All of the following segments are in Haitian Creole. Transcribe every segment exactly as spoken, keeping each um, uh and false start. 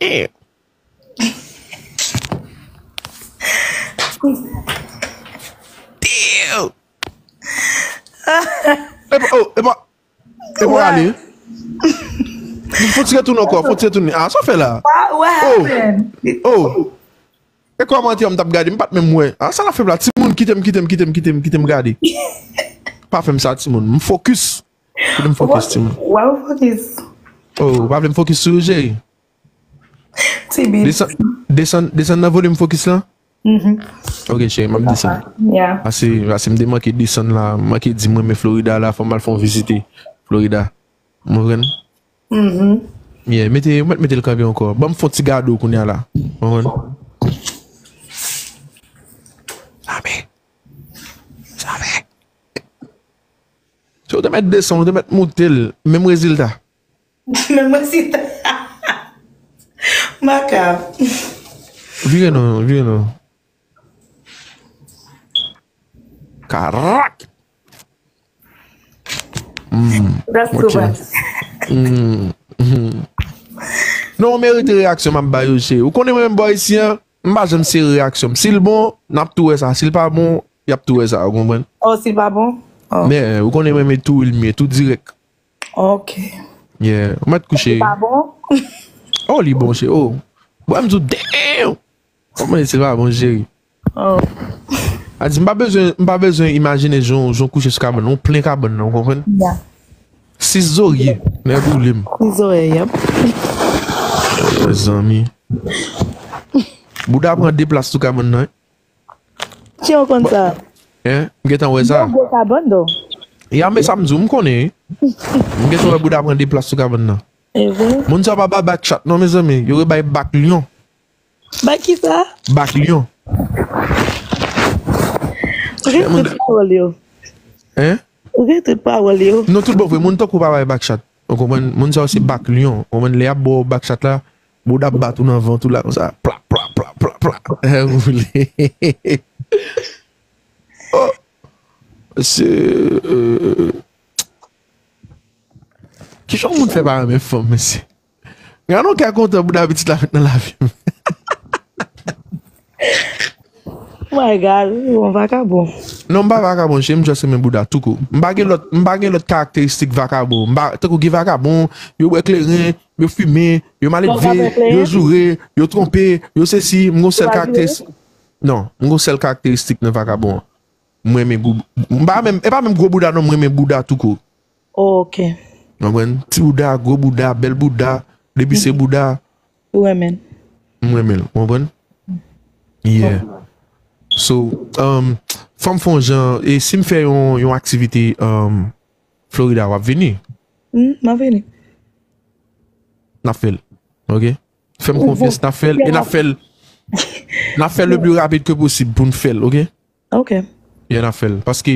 Damn! Damn! Epa, oh, epa, epa, ale. Fò ti retounen ankò, fò ti retounen. Ah, sa w fè la? What, what happened? Oh. E kòmantè m t ap gade, m pa t menm wè. Ah, sa l ap fè m la? Timoun, kite m, kite m, kite m, kite m, kite m gade. Pa fè m sa, timoun. M fokis. Kite m fokis, timoun. Why you focus? Oh, ou pa vle m fokis sou yo, cheri? Tibit. Desann, desann, desann nan volim fokis lan. Mhm. Ok, cheri, m ap desann. Yeah. Pase, pase m te manke desann la, m manke di m renmen Florida la, fò m al fè yon vizite Florida. Ou konprann? Mhm. Yeah, mete, ou mèt mete l kanpe ankò. Ban m fè yon ti gade w kounye a la. Ou konprann? Sa men. Sa men. Si w te mèt desann, w te mèt moute l, menm rezilta. Menm rezilta. Makab. Vire non, vire non. Karak! Mm, that's too much. Mm, mm. Non, w merite reyaksyon m ap ba yo, cheri. Ou konnen mwen menm bò isi an, m pa janm sere reyaksyon m. Si l bon, n ap tou wè sa. Si l pa bon, y ap tou wè sa, ou konprann? Oh, si l pa bon? Oh. Men, ou konnen mwen menm tou ilmye, tou dirèk. Ok. Yeah, ou mèt kouche. Li pa bon? Oh, li bon, cheri. Oh. Bwè m di w, damn! Kòman se pa bon, cheri? Oh. A di, m pa bezwen, m pa bezwen imajine jan, jan w kouche sou kabann nan, ou plen kabann nan, ou konprann? Yeah. Sis zorye, nèg boule m. Sis zorye, yep. Mezanmi. Bouda pran de plas sou kabann nan, wi. Jan w konn sa? Hein? M gentan wè sa. Yon gwo kabann, do. Ya, men sa m di w, m konnen, wi. M gentan wè bouda pran de plas sou kabann nan. E vre? Moun sa pa bay back shot, non, mezanmi. Yo rebay back lyon. Bay ki sa? Back lyon. Ou gen tout pawòl yo. Hein? Ou gen tout pawòl yo. Non, tout bon vre, moun tankou w pa bay back shot. Ou konprann? Moun sa yo se back lyon. Ou konprann? Lè y ap ba w back shot la, bouda ap bat ou nan vant ou la, konsa. Pla, pla, pla, pla, pla. Ou vle. Oh! Se, euh, kijan moun fè pa renmen fanm, mesye? Gade yon kè kontan bouda pitit la fèt nan lavi m. My God, ou yon vakabon. Non, m pa vakabon, cheri, m just renmen bouda tou kou. M pa gen lòt, m pa gen lòt karakteristik vakabon. M pa, tankou gen vakabon, yo bwè kleren, yo fimen, yo maledve, yo joure, yo twonpe, yo sesi, m gon sèl karakteristik. Non, m gon sèl karakteristik nan vakabon an. M renmen gwo, m pa menm, e pa menm gwo bouda non, m renmen bouda tou kou. Oh, ok. Ou konprann? Ti bouda, gwo bouda, bèl bouda, depi se bouda. Ou renmen l? M renmen l, ou konprann? Yeah. Ok. So, um, fò m fè yon jan, e si m fè yon, yon aktivite, um, Florida, w ap vini? Hmm, m ap vini. N ap fè l. Ok? Fè m konfyans, n ap fè l, e n ap fè l, n ap fè l le pli rapid ke posib pou n fè l, ok? Ok. Yeah, n ap fè l. Paske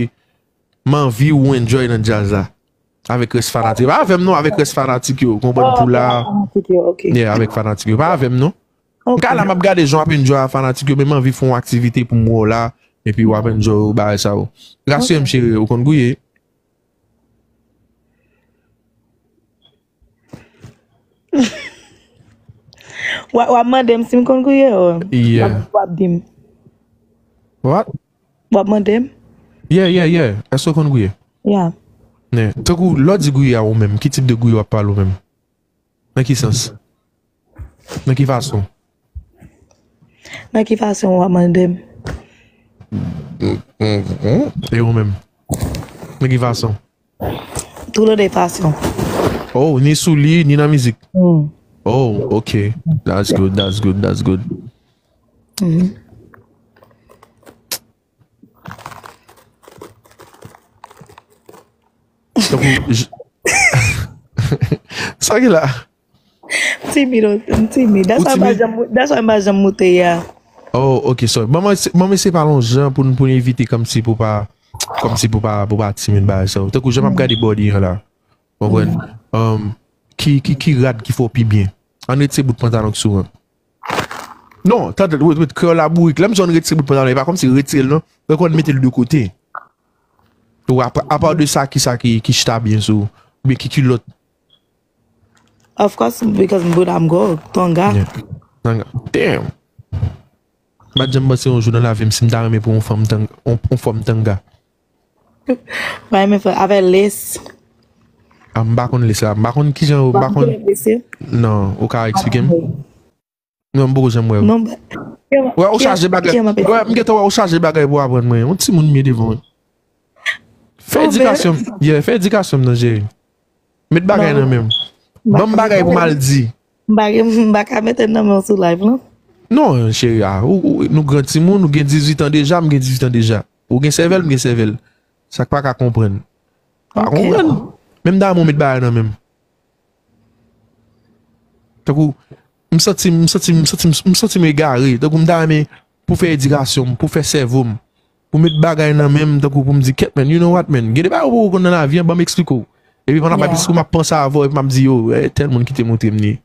m anvi ou enjoy nan djaz la. Avèk rès fanatik. Pa avè m non, avèk rès fanatik yo. Konprann pou la. Oh, avèk fanatik yo, ok. Yeah, avèk fanatik yo. Pa avè m non. Ok. M ka la, m ap gade jan w ap enjoy a fanatik yo, men m anvi fè yon aktivite pou m wè w la, epi w ap enjoy bagay sa yo. Rasire m, cheri, ou konn gouye. W a, w ap mande m si m konn gouye, o. Yeah. W ap, w ap di m. What? W ap mande m? Yeah, yeah, yeah. Èske w konn gouye? Yeah. Yeah. Tankou, lè w di gouye a ou menm, ki tip de gouye w ap pale ou menm? Nan ki sans? Nan ki fason? Nan ki fason w ap mande m? E ou menm? Nan ki fason? Tout le de fason. Oh, ni sou li, ni nan mizik. Mm. Oh, ok. That's good, that's good, that's good. Mhm. Tankou, j-, sa ki la? M timid, m timid. That's why m pa janm, that's why m pa janm moute a. Oh, ok, sorry. Ban mwen, ban mwen se pa lonjan pou n, pou n evite kòmsi pou pa, kòmsi pou pa, pou pa timid bagay sa yo. Tankou jan m ap gade body an la. Konprann? Um, ki, ki, ki rad ki fè w pi byen? Ann retire bout pantalon ki sou ranp. Non, tande, wait, wait, kreyòl la bourik. Lè m di w ann retire bout pantalon, e pa kòmsi retire l non. Fè w konn mete l de kote. Ou apa, apa de sa, ki sa ki, ki chita byen sou ou? Oubyen ki kilòt? Of course, because m Buda, m go Tonga. Yeah. Tanga. Damn. M pa t janm panse yon jou nan lavi m si m ta renmen pou yon fanm tanga, yon, yon fanm tanga. Mwen renmen fè avè lace. Ah, m pa konn lace la. M pa konn kijan, m pa konn. Lace. Non, ou ka eksplike m? Non, m poko janm wè. Non, Wè, ou chaje bagay. Wè, m gentan wè ou chaje bagay pou aprann mwen. Yon timoun m ye devan. Fè edikasyon. Yeah, fè edikasyon m nan, cheri. Met bagay nan men m. Ban m bagay pou m al di. M pa gen, m pa ka mete nan men w sou live lan. Non, cheri, a, ou, ou, nou gran timoun, ou gen dizuit an deja, m gen dizuit an deja. Ou gen sèvèl, m gen sèvèl. Sa k pa ka konprann. Pa konprann. Menm damou met bagay nan men m. Tankou, m santi m, m santi m, m santi m, m santi m egare. Tankou m ta renmen pou fè edikasyon m, pou fè sèvo m, pou met bagay nan men m, tankou pou m di, kèt, man, you know what, man? Gen de bagay ou poko konn nan lavi an, ban m eksplike w. Epi pandan m ap eksplike w, m ap panse avè w, epi m ap di, yo, eh, tèl moun ki te montre m li.